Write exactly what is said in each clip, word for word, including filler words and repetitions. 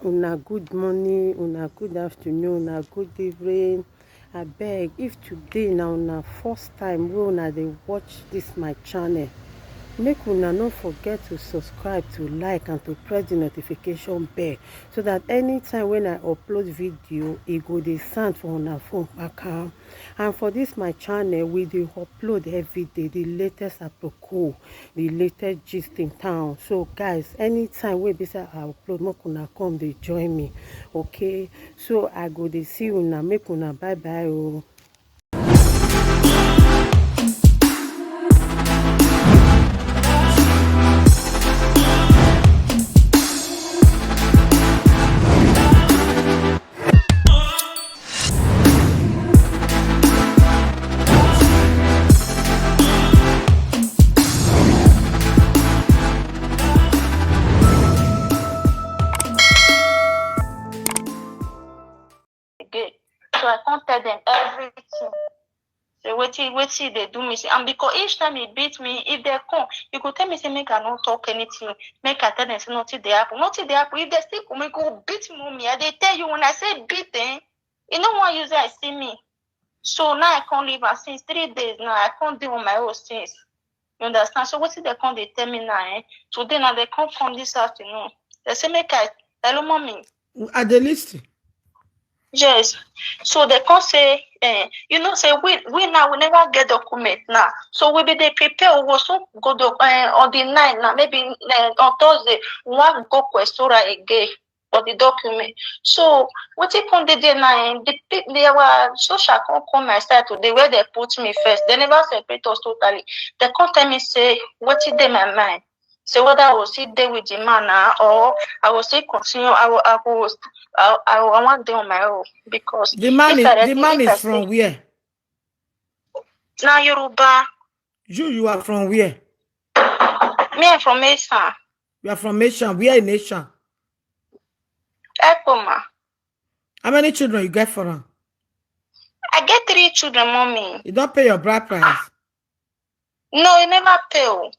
Una good morning, una good afternoon, una good evening. Abeg, if today na una first time wey una dey watch this my channel, make una no forget to subscribe, to like, and to press the notification bell, so that anytime when I upload video, e go dey sound for una phone kpakam. And for this my channel, we dey upload every day the latest aproko, the latest gist in town. So guys, anytime wey be say I upload, make una come dey join me, okay? So I go dey see una, make una bye bye o. Again. So I come tell them everything. Say wetin wetin dey do me. Say, and because each time he beat me, if they come, he go tell me say make I no talk anything, make I tell them say nothing dey happen, nothing dey happen. If they still come, he go beat mommy. I dey tell you, when I say beat, eh, he no wan use eye see me. So now I come leave am since three days now. I come dey on my own since. You understand? So wetin they come dey tell me now, eh? Today now they come come this afternoon. They say make I, hello, mommy. I dey listen. Yes. So they come say, eh, you know, say we we now we never get document now. So we be dey prepare, we go soon go doc, eh, on the nine now, maybe, eh, on Thursday, we wan go Questora again for the document. So wetin come dey there now, eh, the pe- the our social come come my side today where they put me first. They never separate us totally. They come tell me say wetin dey my mind. Say whether I will still dey with the man now or I will still continue. I will, I will, I, I, I want dey on my own because The man if is I the ready, man if I is from say where? Now Yoruba, You you are from where? Me I'm from Esan, You are from Asian. Where in Asian? Ekpoma. How many children you get for am? I get three children, mommy. You don't pay your bride price. No, you never pay. Oh.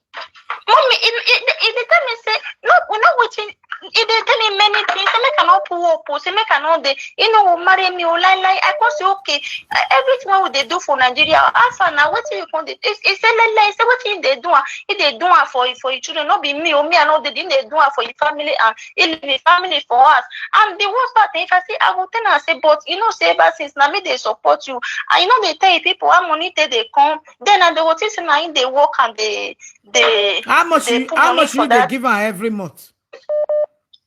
Mommy, it, it, it, they tell me say no, we know wetin. It they tell me many things. Say make I not pull up. Oh, say make I not dey. You know, marry me. Oh, lie lie. I come say okay. Uh, everything wey we dey do for Nigeria, how far now? Wetin you come dey? He, he say lie lie. He say wetin they do am. He dey do am for for your children. No be me. Oh, me I know they didn't dey do am for your family and he leave his family for us. And the worst part, if I say I go tell am say, but you know say ever since now me they support you. And you know they tell people how money take they come. Then and they will think say na him dey work and they they How much they you put how money much for you dey that. Give her every month?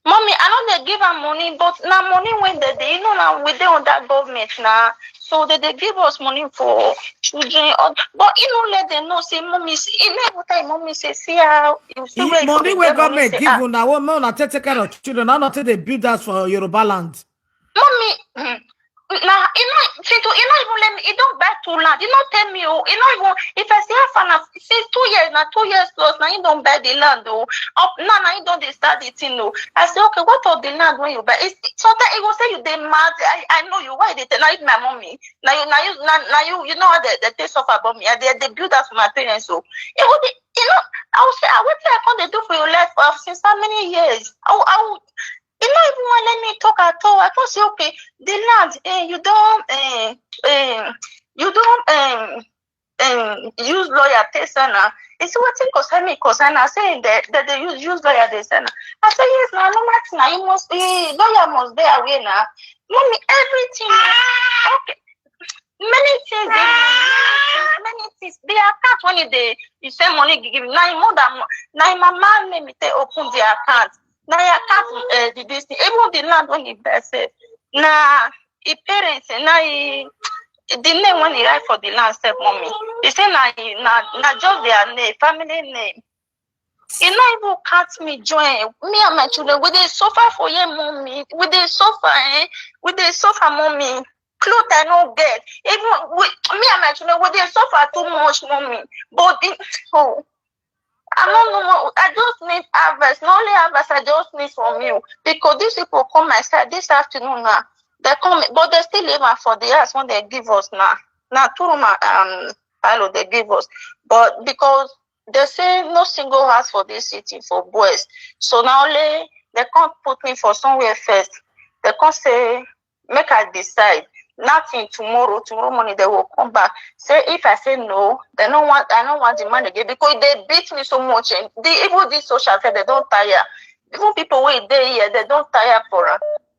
Mommy, I know they give her money, but now money when they they you know now we dey on that government now, so they they give us money for children. Or, but you know let them know say mommy, say, you never tell mommy say see how you see E- where you Money dey where get money government say give ah una, what more una take take care of children, not nothing they build us for Yoruba land. Mommy, hmm, now you know, since you know even let me, you don't buy two land. You not tell me, oh, you not even if I say half an hour, since two years now, two years plus now, you don't buy the land, oh. Up now, now you don't dey start the thing, oh. I say okay, what of the land when you buy? It's, sometimes it will say you dey mad. I, I know you. Why they tell now it's my mommy? Now you now you now, now you you know how they, they take suffer about me. I they, they build that for my parents, so it would be you know. I will say, ah, what I come they do for your life for since how many years? I will, I will, you not even want let me talk at all. I come say okay, the land, eh, you don't, eh, eh, you don't, um, um, use lawyer take send am. He say wetin concern me concern am. Say that that they use use lawyer dey send am. I say yes na normal thing na you must eh, lawyer must dey aware na. Mommy everything na okay. Many things dey many things many things the account when you dey you send money give na him mother mo- na him mama name he take open the account na him account uh, the this thing even the land when he buy sef na him parents eh, na him the name when he write for the land sef mommy he say na him na na just their name family name he no even count me join me and my children we dey suffer for here mommy we dey suffer eh we dey suffer mommy cloth I no get even we me and my children we dey suffer too much mommy but the oh I no know more I just need harvest na only harvest I just need from you because these people come my side this afternoon now they come but they still leave am for the house when they give us now na two room and um palo they give us but because they say no single house for this city for boys so na only They can't put me for somewhere first. They can't say, make I decide. Nothing tomorrow, tomorrow morning they will come back. Say if I say no, they no want, I don't want the man again because they beat me so much. And they, even this social fair, they don't tire. Even people wey dey here, they don't tire for am.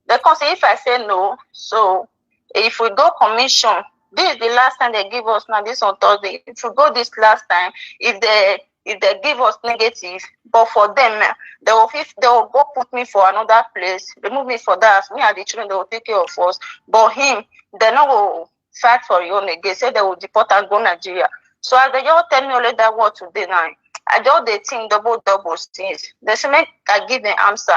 They come say if I say no, so if we go commission, this is the last time they give us now, this on Thursday. If we go this last time, if they if they give us negative, but for them, eh, they will fif- they will go put me for another place, remove me for that. Me and the children, they will take care of us. But him, they no go fight for your own again. Say they will deport and go Nigeria. So as they just tell me all that word today now, I just dey think double double things. They say make I give them answer.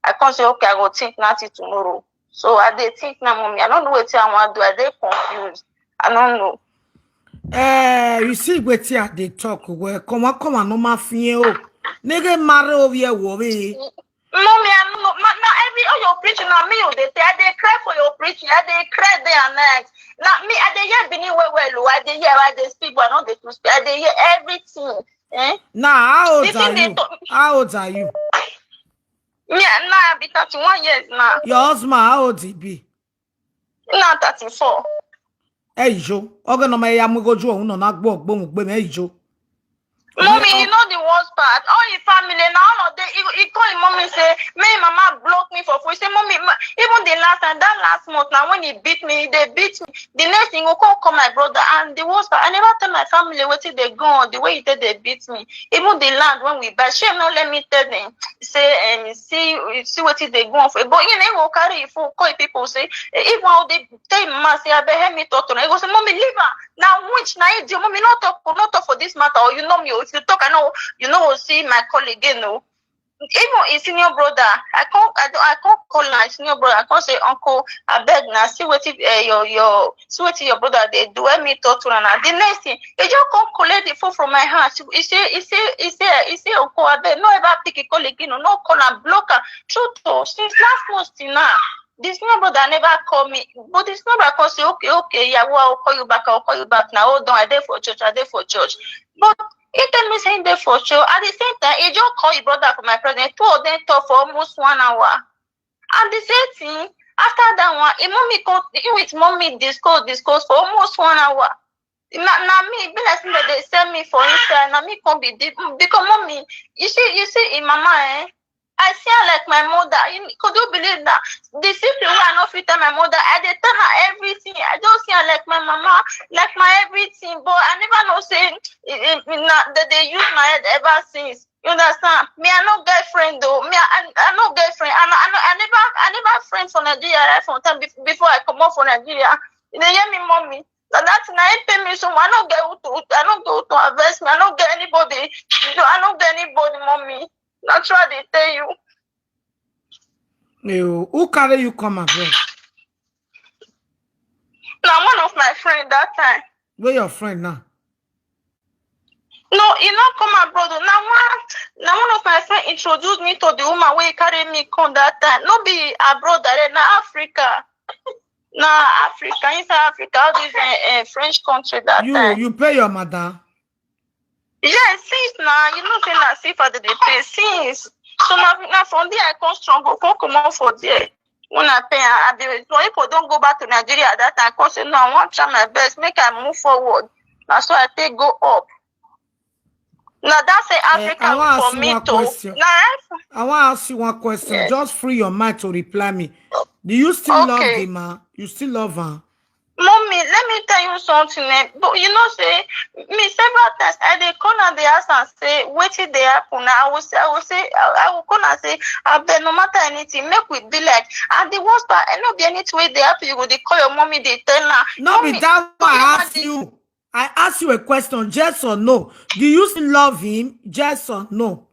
I can't say okay, I go think nothing tomorrow. So I dey think now, mommy. I don't know what I want to do. I dey confused. I don't know. Eh, you see wetin I dey talk well. Come on, come on, no ma fie o. Nigga marry over here worry. Mommy, I don't know. Ma, na every all your preaching, na me you dey tell. I dey cry for your preaching. I dey cry day and night. Na me, I dey hear Benin well well. Oh. I dey hear, I dey speak, but I no dey too speak. I dey hear everything. Eh? Now, how old This are thing dey you? talk. How old are you? Me, now I be thirty-one years now. Your husband, how old he be? Now thirty-four. Hey, Joe. Okay, no, my yamugo Joe, no, na gbo gbo gbo me, hey, Joe. Mommy, you know the worst part. All his family, now all of them, he, he call him mommy say, me mama block me for food. He say, mommy, ma, even the last time, that last month, now when he beat me, they beat me. The next thing, he go call my brother, and the worst part, I never tell my family what they go on the way he did they beat me. Even the land when we buy, she no let me tell them. Say, um, see, see what they go on for. But you know, go carry if you call people say, eh, if one they tell mama say, I beg me talk to her. He go say, mommy, leave her. Now which now you do, mommy, not talk, not talk for this matter. Or you know me, if you talk, I know you know will see my call again. No, even his senior brother, I can't, I don't, I can't call my senior brother. I can't say, uncle, I beg now. See what if uh, your your see what your brother they do. Let me talk to her now. The next thing, he just come collect the phone from my hand. She, he say, he say, he say, he say, uncle, I beg, no ever pick a call again. No call and block her. Truth, oh, since last month till now. This senior brother never call me, but this senior brother come say, okay, okay, yeah, well, I'll call you back, I'll call you back now. Hold on, I dey for church, I dey for church. But he tell me saying dey for church. At the same time, he just call his brother for my presence. Two of them talk for almost one hour. And the same thing, after that one, he mommy called, he with mommy discuss, discuss for almost one hour. Na, na me, be like say they send me for inside. Na me come be the, because mommy, you see, you see, in mama, eh, I see her like my mother. You, could you believe that? The secret way I no fit tell my mother, I dey tell her everything. I just see her like my mama, like my everything. But I never know say eh, eh, na, that they use my head ever since. You understand? Me, I no get friend though. Me, I, I no get friend. I, no, I, no, I never, I never friend for Nigeria right from time bef- before I come out for Nigeria. You dey hear me, mommy? Na that thing na it pay me so. I no get who to, I no get who to advise me. I no get anybody. You know, I no get anybody, mommy. Na true I dey tell you. You, who carry you come abroad? Na one of my friend that time. Where your friend now? No, he not come abroad. Now one, now one of my friend introduced me to the woman where he carry me come that time. No be abroad, that na Africa. Na Africa, inside Africa, all these uh, uh, French country that You time. You pay your mother. Yes, since now you know say na see for the pay since. So now, now from there I come struggle, come come out for there. When I pay, I be so people don't go back to Nigeria at that time. Come say no, I want try my best, make I move forward. Now so I take go up. Now that's say Eh, Africa I want for ask you me one too. Question. Now I want to ask you one question. Yes. Just free your mind to reply me. Do you still love Okay. the man? You still love her? Mommy, let me tell you something. Eh? But you know, say me several times I dey call and they ask and say, what did they happen? I will say, I will say, I, I will call and say, I bet no matter anything, make we be like. And the worst part, I know be anything wey dey happen. You go dey call your mommy, they tell her. No, be Mommy, that why I you ask you. I ask you a question, yes or no? Do you still love him? Yes or no?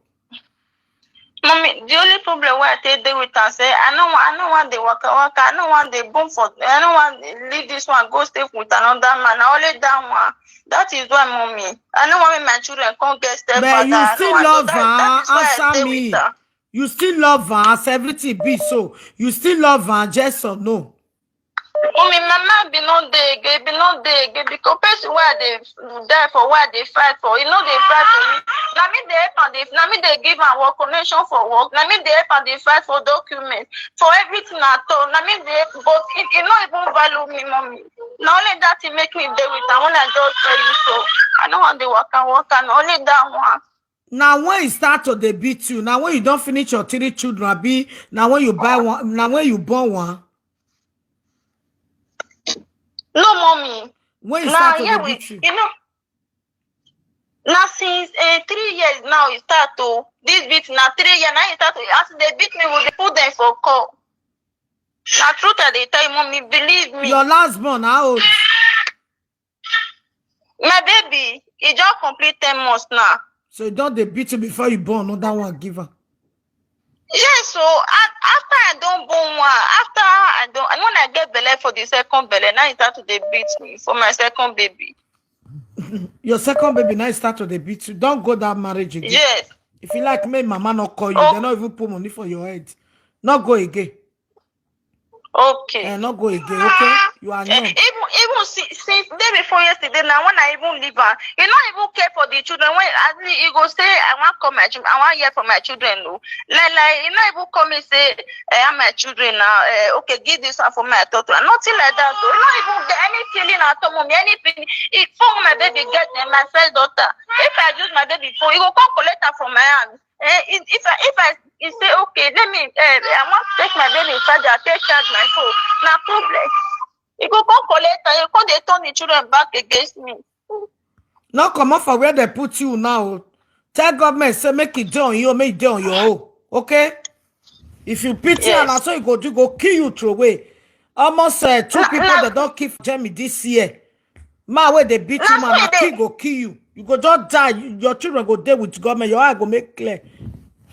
Mommy, the only problem where I take dey with am say I no want, I no want the waka waka, I no want the boom for, I no want leave this one go stay with another man. I only that one. That is why, mommy, I no want make my children come get stepfather. But you I no still want love that. That her. is why I Answer stay me. With her. You still love her as everything be so. You still love her, yes or no? Mommy, mama be no dey again, be no dey again because person wey I dey die for, wey I dey fight for, e no dey fight for me. Na me dey help am, dey na me dey give am work, connection for work, na me dey help am dey fight for document, for everything at all. Na me dey, but e e no even value me, mommy. Na only that thing make me dey with am when I just tell you so. I no wan dey waka waka, na only that one. Na when e start to dey beat you, na when you don finish your three children, abi na when you buy one, na when you born one. No, mommy. When e Na start to here dey we, beat you. you know, na since uh, three years now e start to this beat na three years now e start to as e dey beat me we dey put them for call. Na truth I dey tell you, mommy, believe me. Your last born, how old? My baby, e just complete ten months now. So e don dey beat you before you born another one, give am. Yes, so a- after I don born one, after I don, and when I get belle for the second belle, now e start to dey beat me for my second baby. Your second baby now e start to dey beat you. Don't go that marriage again. Yes. If you like, make mama not call you. Oh. They not even put money for your head. Not go again. Okay. Eh, not go again. Okay, you are Eh, young. even even si- since day before yesterday now when I even leave am, e no even care for the children. When as e e go say I wan call my children, I wan hear from my children o. Like like e no even call me say eh, are my children now? Eh, okay, give this one for my daughter. Nothing like that o. E no even get any feeling at all, mommy. Any feeling. If phone my baby get eh, my first daughter, if I use my baby phone, e go come collect am from my hand. Eh, if if I if I e say okay, let me. Eh, I wan take my baby charger, take charge my phone. Na problem. E go come collect am, e go come dey turn the children back against me. No come off for where they put you now. Tell government say make it dey on you, make it dey on your own. Okay? If you pity Yes. And na so you go do, go kill you throw away. Almost uh, two Na- people na- that don't keep Jemmy this year. Man, where they beat Na you, man, so na they- kill go kill you. You go just die. You, your children go there with government. Your eye go make clear.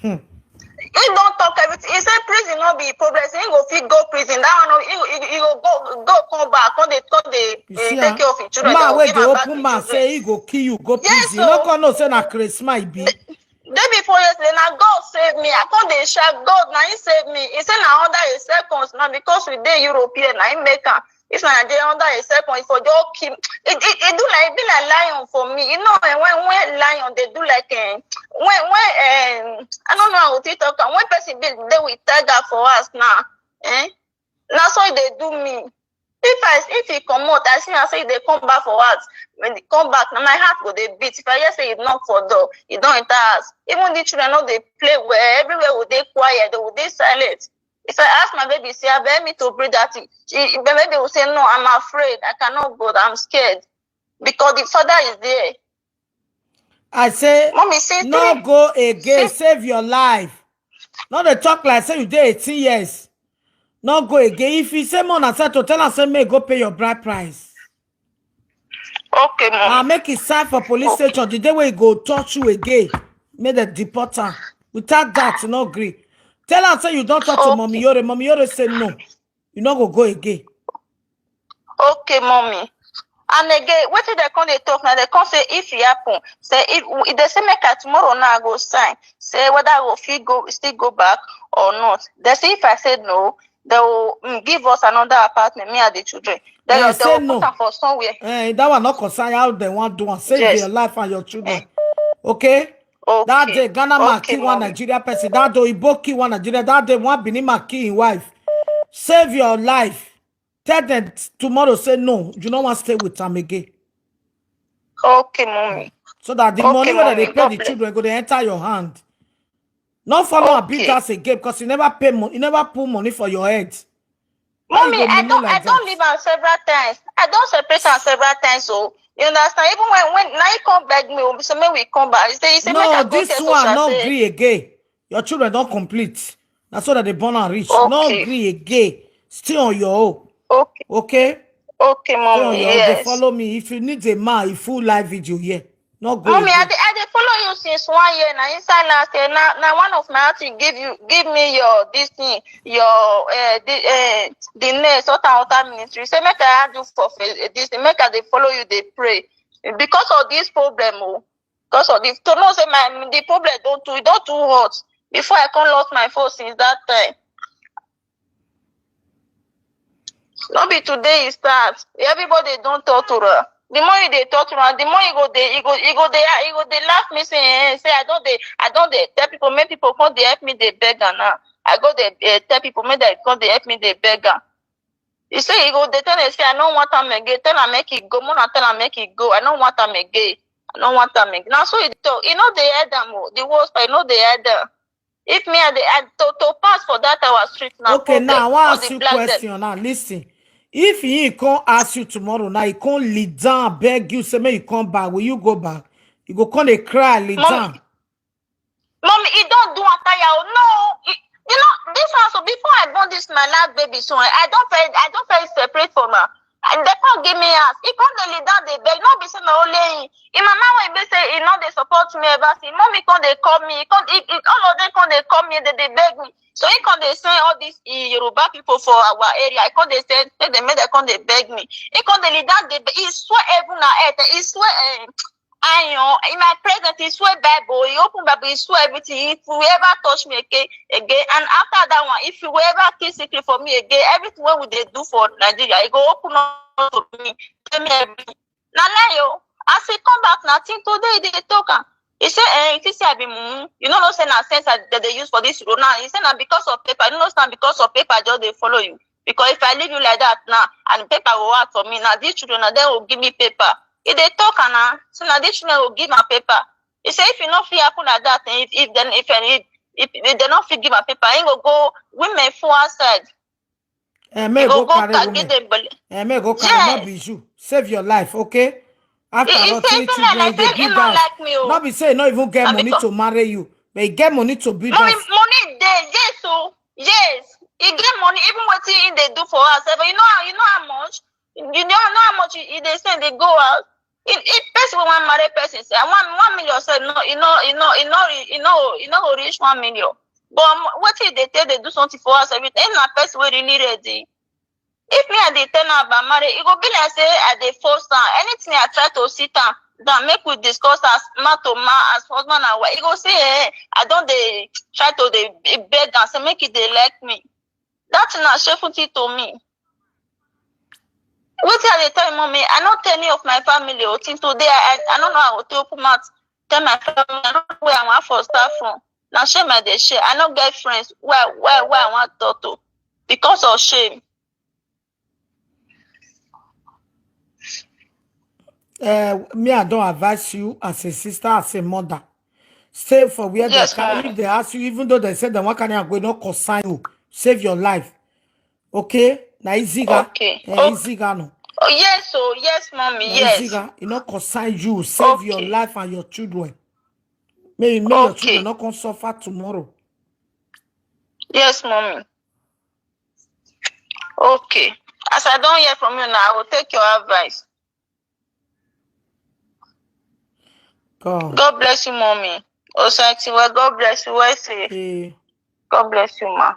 He don talk everything. He say prison no be problem. Say he go fit go prison. That one, no, he, he, he go go go come back. Come dey come dey You dey see, take ah, care of his children. Man, They go where give they am back open his mouth children. Say he go kill you, go Yes, prison. You no so- come know say na Christmas e be. Day before yesterday, na God save me. I come dey shout, God, na him save me. He say na under his seconds now because we dey Europe here, na him make am. If na dey under his seconds, he for just kill. It, it, it do like e be like lion for me. You know, eh, when when lion dey do like eh, when when eh, I don't know how to talk am. When person be dey with tiger for us now, eh? Na so e dey do me. If I if he comot, I see am say e dey come back for house. When he come back, na my heart go dey beat. If I hear say he knock for door, he don enter house. Even the children no dey play well. Everywhere we dey quiet, they will dey silent. If I ask my baby, say, abeg me to breathe that thing, she, my baby will say, no, I'm afraid. I cannot go. I'm scared because the father is there. I say, Mommy, say no three. Go again, Say- save your life. No dey talk like say you dey eighteen years. No go again. If you say more than to tell am say make go pay your bride price. Okay, mommy. Ah, make it sign for police Okay. Station the day wey e go touch you again. Make dem deport am. Without that, no gree. Tell am say you don talk to Okay. Mommy Yore. Mommy Yore say no. You no go go again. Okay, mommy. And again, wetin dem come dey talk now? Dem come say if e happen, say if if dem say make I tomorrow now I go sign. Say whether I go fit go still go back or not. Dem say if I say no, they will mm, give us another apartment, me and the children. Then Yeah, they say will no. Put am for somewhere. Eh, that one not concern how they want do and save Yes. Your life and your children. Okay. Okay. That day, Ghana man Okay, kill one mommy. Nigerian person. That day, Igbo kill one Nigerian. That day, one Benin man kill his wife. Save your life. Tell them t- tomorrow. Say no. You don't want to stay with them again. Okay, mommy. So that the Okay, money wey mommy, they pay God the bless. Children go dey enter your hand. No follow and beat Okay. Us again because you never pay money. You never put money for your head. Why you Mommy, go I mumu don't, like I don't that? Leave am several times. I don't separate am several times. So you understand? Even when when now he come beg me, oh, say make we come back. He say, he say make I No, go this tell one Sosha not say, gree again. Your children don't complete. That's so that they born and rich. Not Okay. Gree again. Stay on your own. Okay, Okay? okay, Stay on mommy. Your own. They Yes. Follow me. If you need a man, a full live video here. Not go Mommy, I again. dey, I dey follow you since one year now. Inside last year, now now one of my auntie give you give me your this thing, your uh, the uh, the name sort and water ministry. Say make I add you for fa- this thing, make I dey follow you, dey pray because of this problem. Oh, because of this, to know say my the problem don't too, e don't too hot. Before I come lost my phone since that time. No be today e start. Everybody don torture her. The more you dey torture her, the more you go dey, you go, you go dey, you go dey laugh me say, eh, say I don dey, I don dey tell people, make people come dey help me dey beg am now. I go dey, eh, tell people make dem come dey help me dey beg am. You say you go dey tell am say I no want am again. Tell am make e go. Mona tell am make e go. I no want am again. I no want am again. Now so e talk. E no dey head am o. The worst part, e no dey head am. If me I dey I, to to pass for that our street now. Okay, problem. Now I wan All ask the you black dem. Question now. Listen, if he come ask you tomorrow, now he come lead down, beg you, say make you come back. Will you go back? You go come dey cry, lead Mommy, down. Mommy, e don do am tire o. No, e, you know this one. So before I born this my last baby, so I don very, I don very separate from her. And they come give me house. E come dey lead down dey beg. No be say na only him. Him mama wey be say e no dey support me ever since. Mommy come dey call me. E come, e, e, all of them come dey call me. They dey beg me. So he come dey send all these eh, Yoruba people for our area. I come dey send, make dem, make dem come dey beg me. He come dey lead down dey beg. He swear heaven and earth. He swear. Eh, Ayan, in my presence, he swear Bible, he open Bible, he swear everything. If you ever touch me again, again, and after that one, if you ever kiss secret for me again, everything wey we dey do for Nigeria, e go open up to me. Tell me everything. Na lie o. As he come back na thing today, he dey talk am. He say, eh, you think say I be mumu? You no know say na sense I dey dey use for this road now. He say na because of paper. You no know say na because of paper I just dey follow you. Because if I leave you like that now, and paper go out for me now, these children na dem go give me paper. He dey talk am na. So na these children go give am paper. He say if e no fit happen like that, eh, if, if dem, if, if, if, if dem no fit give am paper, he go go women full outside. Eh, He may go go go carry ka- women. give them belle. Eh, may go carry, not Yes. Be you. Save your life, okay? After He, he all, say three if he children, like, you dey if he build no house. Like me o. Not be say you no even get Na money because to marry you, but you get money to build Mommy, house. Money dey, yes o, yes. He get money, even wetin he dey do for us. But you know, you know how much, you know, know how much he, he dey send, dey go out. If, if person wey wan marry person say I want one million, say no, you know, you know, you know, you know, you know, go reach one million. But um, wetin he dey take dey do something for us, everything. If na person wey really ready, if me I dey tell am about marriage, e go be like say I dey force am. Anything I try to sit am down, make we discuss as man to man, as husband and wife. E go say, eh, I don dey try to dey beg am, say make e dey like me. That thing na shameful thing to me. Wetin I dey tell you, Mommy, I no tell any of my family o. Till today, I, I no know how to open mouth tell my family. I no know where I wan for start from. Na shame I dey share. I no get friends where, where, where I wan talk to because of shame. Uh, me, I don't advise you as a sister, as a mother. Stay for where Yes, they can. Mommy. If they ask you, even though they say they want can go, no concern you. Save your life. Okay? Na easy ga. Okay. Eh, Okay. Easy ga no. Oh, yes, oh, yes, Mommy, Na yes. Easy ga. You no concern you. Save your Okay. Life and your children. May, may your Okay. Children not come suffer tomorrow. Yes, Mommy. Okay. As I don hear from you now, I will take your advice. God. God bless you, Mommy. Osaiti, well, God bless you. Well, say, Eh, God bless you, ma.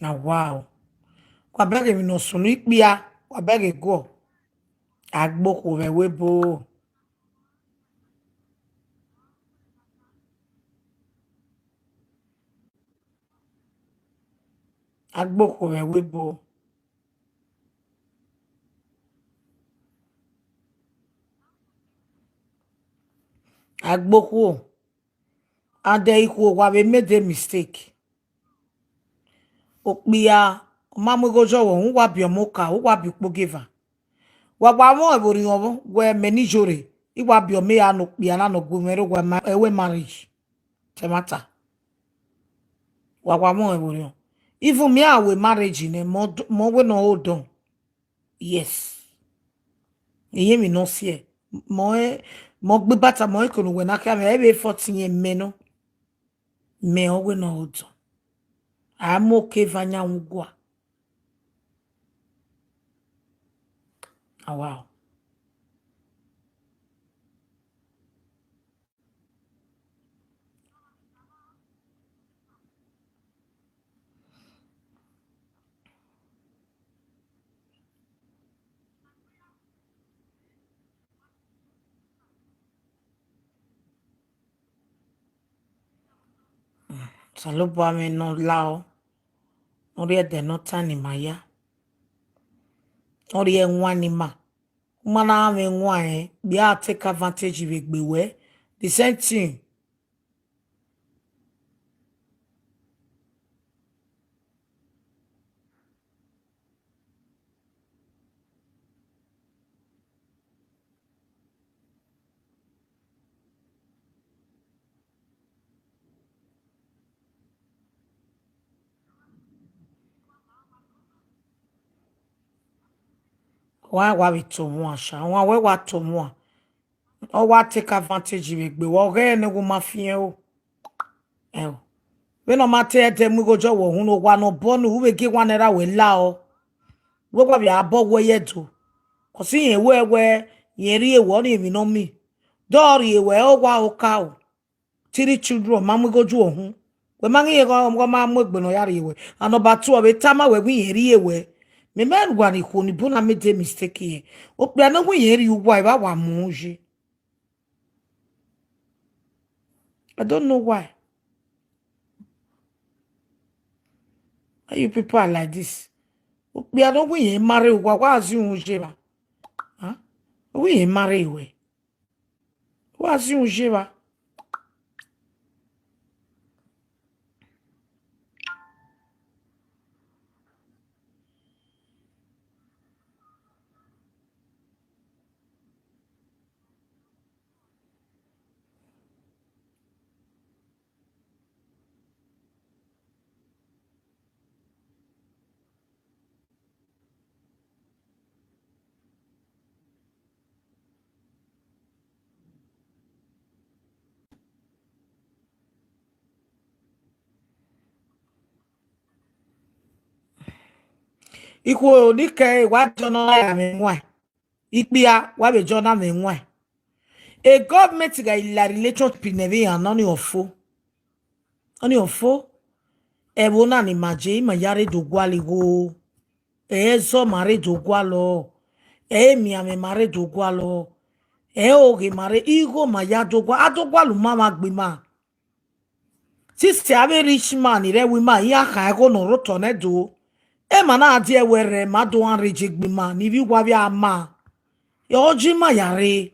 na wow. Kwa bege mi no sunu ikpia. Kwa bege go. Agboko we webo. Agboko we webo. Agboko. And then ikwo wa we made a mistake. Okpia, mamu go jo wo, wa bi omoka, wa bi kpogeva. Wa wa mo ebori owo, we many jore. I wa bi ome ya no kpia na no gumero we ma, ewe marriage. Temata. Wa wa mo ebori. Even me, I will marriage in a mo, mo we no hold on. Yes. Iye mi no see. Mo e, mo gbe bata mo e kono we na ka me ebe fourteen year me no. Me o we no hold on. I'm okay vanya ugwa. Ah, wow. Salobua me no lao. No rie de no tani maya. No rie nwa ni ma. Uma na me nwa eh. Bia take advantage we gbe we. The same thing. Why, why we to one, sha? Why, why, why to one? Or why take advantage of it? But what, okay, no go mafia, oh. Eh, oh. We no matter, eh, dem we go jo wo, who no wa no born, who we give one era we lao. We wa be abo we ye do. 'Cause he we we, ye ri e wo ni mi no mi. Dori e we o wa o ka o. Three children, ma we go ju ohun. We ma ngi ye go, go ma mu egbe no ya ri e we. And number two, we tama we we ye ri e we. Me me gwa ni ko ni bu na me de mistake ye. O pe na we ye ri uwa, e ba wa mu je. I don't know why. Why you people are like this? O pe na we ye marry uwa, wa zi un je ba. Huh? We ye marry we. Wa zi un je ba. Ikwo ni ke wa jona ya me nwa. Ikpia wa be jona me nwa. A government ga ila relationship ne be ya no ni ofo. Oni ofo. E wo na ni maje, ma yare do gwa le go. E zo mare do gwa lo. E mi ame mare do gwa lo. E oge mare igo ma ya do gwa. A do gwa lu ma ma gbe ma. Sister, a very rich man, ire we ma, ya ka e go no ro to ne do. E ma na adi e we re, ma do an reje gbe ma, ni bi wa bi a ma. Yo ji ma yare.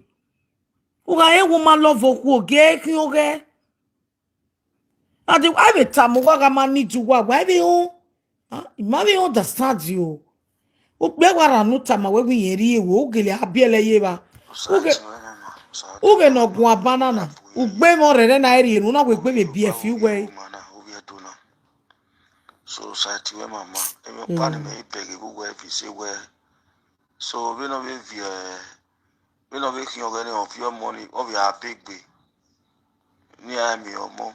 Uga e wo ma love oku oge, ki oge. Adi, I be tamu wa ga ma need you wa, wa be o. Ah, I ma be understand you. Ugbe wa ra nu tama we wi ye ri ewo, ugele abiele ye ba. Uge, uge no gun abanana. Ugbe mo re re na eri enu na we gbe be bi e fi we. So sati we mama, e me pa ni me beg e we fi se we. So we no we vi e, we no we ki oge ni of your money, of your big be. Ni a mi omo.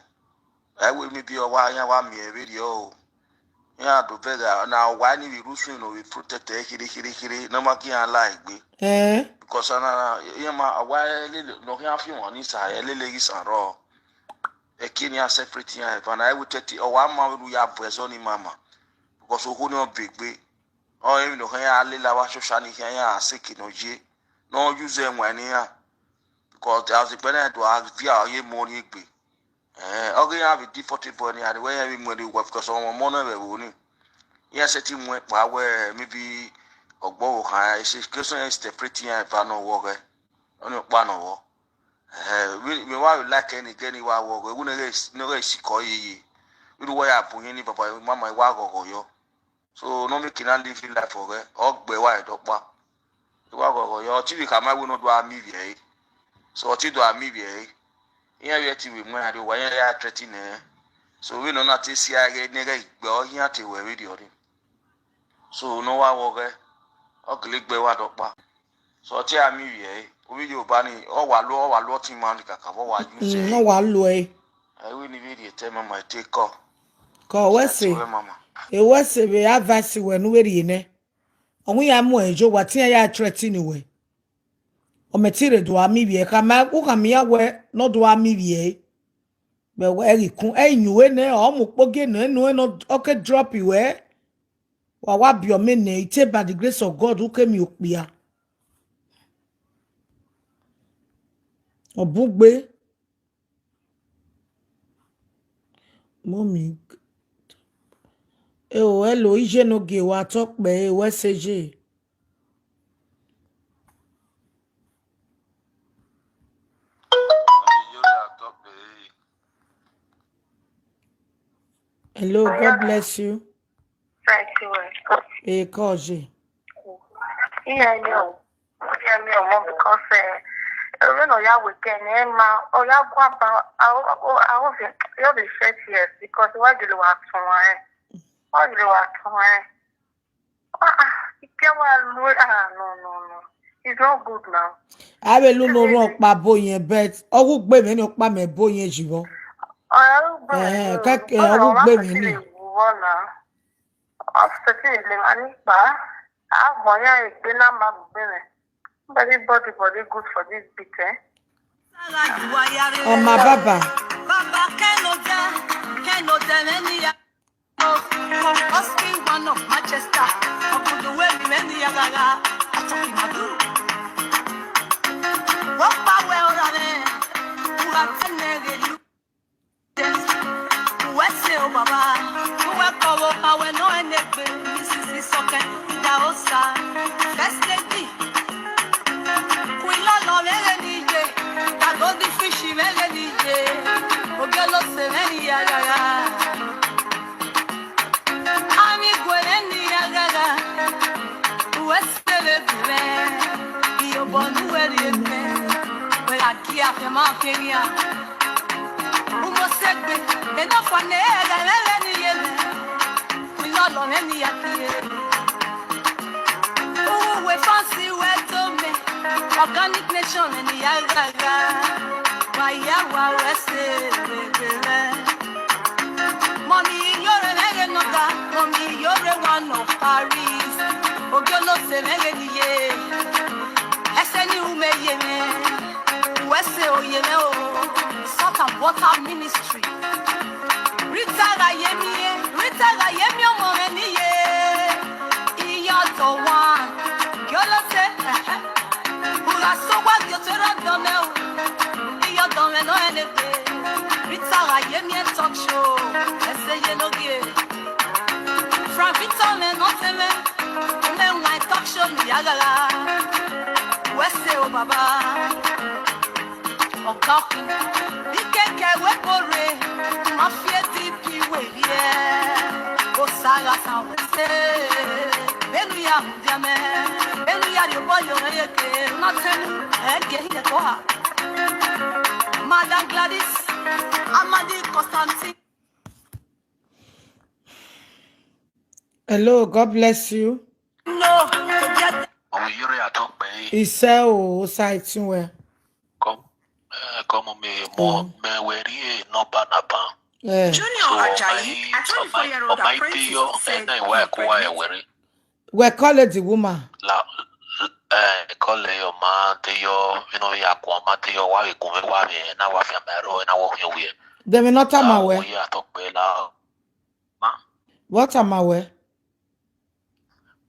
E we mi bi o wa ya wa mi e video. Ya do bega na wa ni we rusu no we protect e kiri kiri kiri. No ma ki an like be. Eh? Because na, na, ya ma wa e le no ki an fi won ni sa e le le gi san ro. E ki ni a separate ya e fa na e we tete o wa ma we ru ya bu e so ni mama. Because o ko ni o big be. O e mi no kan ya le la wa so sha ni kan ya se ki no je. No use e won ni ya. Because as the parent to have via ye money gbe. Eh, oge ya be default boy ni, and when we money work because some money we wo ni. Yes, e ti mo pa we maybe ogbo wo kan e se ke so e separate ya pa no wo ge. Oni pa no wo. Eh, we, we wa we like any geni wa wo ge. We no ge, no ge si ko yi. We do wa ya bu yin ni baba mama wa go go yo. So no make na live in life for ge. Ogbe wa e do pa. Wa go go yo ti we ka ma we no do a mi we e. So ti do a mi we e. Iya we ti we mo a do wa ya threaten e. So we no na ti si a ge ne ge gbe o ya ti we we di o ni. So no wa wo ge. Ogle gbe wa do pa. So ti a mi we e. O video ba ni o wa lo, o wa lo ti ma ni kaka fo wa ju se. Mm, no wa lo e. I will need video tell me my take call. Ko we se. Mama. E we se be advice we nu we ri ne. Onwu ya mu ejo wa tin ya threaten we. O me ti re do a mi we ka ma u ka mi ya we no do a mi we. Be we ri kun e nyu we ne o mu poge ne no no o ke drop we. Wa wa bi o me ne ite by the grace of God u ke mi okpia. Obugbe. Mo Omi. Eh, oh, hello, ije no ge wa talk be, eh, we seje. Hello, God bless you. Thank you. Eh, koje. Yeah, I know. Yeah, me, mom, because, eh, eh, when Oya weekend, eh, ma, Oya go about, I, I, I hope you, you be shed tears because why do you want to, eh? Why do you want to, eh? Ah, ah, you can't, ah, no, no, no. It's not good now. I will no wrong pa boyen, but ogu gbe me no pa me boyen jiwo. Eh, ka, eh, ogu gbe me ni. Upsetting le mani pa. Ah, boya e gbe na ma gbe me. Very body, body good for this beat, eh? Ọmọ bàbá. Bàbá kẹ́nọ̀dá, kẹ́nọ̀dá mẹ́niyà. Husband one of Manchester. Ọkùnrin wé mi mẹ́niyà rárá. Àtọkì màdú. Wọ́n pa wẹ́ ọ̀rọ̀ rẹ̀. Wúrà tẹ́lẹ̀ rẹ̀ lù. Wese o baba, uwe kowo pawe no enegbe, misisi soke, ida osa, first lady. Queen Lolo mere nije, ka golden fish mere nije, ogelo se mere ya ya ya. Ami gwere ni ya ya ya, wese le gure, iyo bonu weri eme, wera kia kema kenya. Umosegbe, enough for ne, ega lele ni yele. Ilolo ne ni yakie. Uwe fancy we to me. Organic nation ni yagaga. Wa ya wa wese, we, we, we. Mommy, you're an egg no ga. Mommy, you're a one of Paris. Ogolo se mege ni ye. Ese ni ume ye me. Wese o ye me o. Salt and water ministry. Rita ga ye mi ye. Rita ga ye mi o mo me ni ye. Iyo to one. Ogolo se. Ura so wa yo to ro do me o. Iyo do me no ene pe. Rita ga ye mi e talk show. Ese ye no ge. Frank Victor me no te me. Me why talk show me yagala. Wese o baba. Okok. Ikeke we kore. Mafia D P we ye. O saga sa wese. Benu ya hundiame. Benu ya yo boyo ye ke. Not him. Ege ye ko ha. Madam Gladys. Amadi Constantine. Hello, God bless you. No, to get Ọmọ Yuri Atokpe. Ise o, o sa itin we. Come, eh, come me mo, mm, me weri e no banaba. Eh. Junior Ajayi, a twenty-four-year-old apprentice, said he graduated. We call it the woman. La, eh, call your man to your, you know, ya kwa man to your wa we gun we wa we na wa fi amero na wa fi we. Dem not am away. Ya Atokpe la. Ma? What am I wear?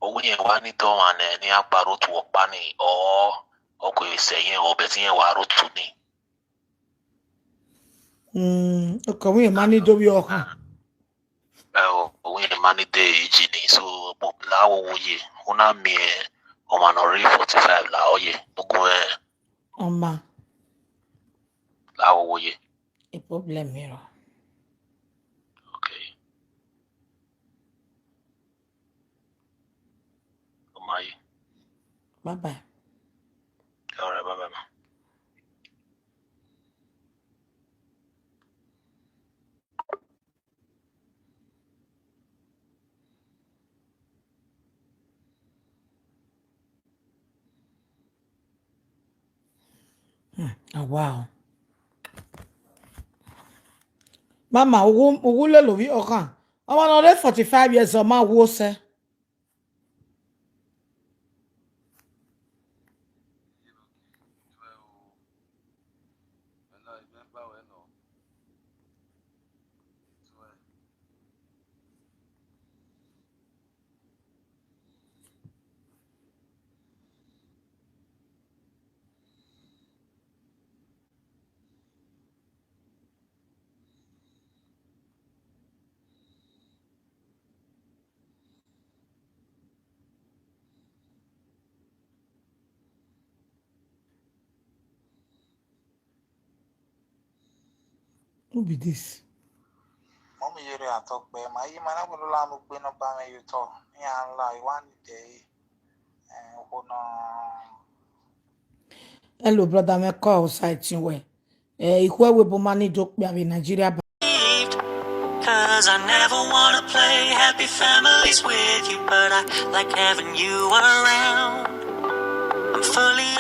Owo yẹn wá ní dán wa nẹ ní àpárò tó ọpá ni ọ ọkọ ẹsẹ yẹn ọbẹ tí yẹn wà rò tù ni. Mm, ọkọ wọn yẹn máa ní dórí ọkàn. Ẹ o, òun yẹn máa ní dé èjì ni, so mo láwo wòye, ó náà mi ẹ, ọmọ náà rí forty five là ọ yẹ, gbogbo ẹ. Ọmọ. Láwo wòye. A problem here. Okay. Bye bye. All right, bye bye, ma. Hmm, ah, wow. Mama, ugu, ugu le lo vi okan. Ọmọ náà lé forty-five years, ọmọ wo se. Who be this? Mom, you are talk by my man. I'm gonna learn to be no by me. You talk. Yeah, I'm like one day. And hold on. Hello, brother. Me call site you where. Eh, ikwe we bo mani joke be abi Nigeria ba. Cause I never wanna play happy families with you, but I like having you around. I'm fully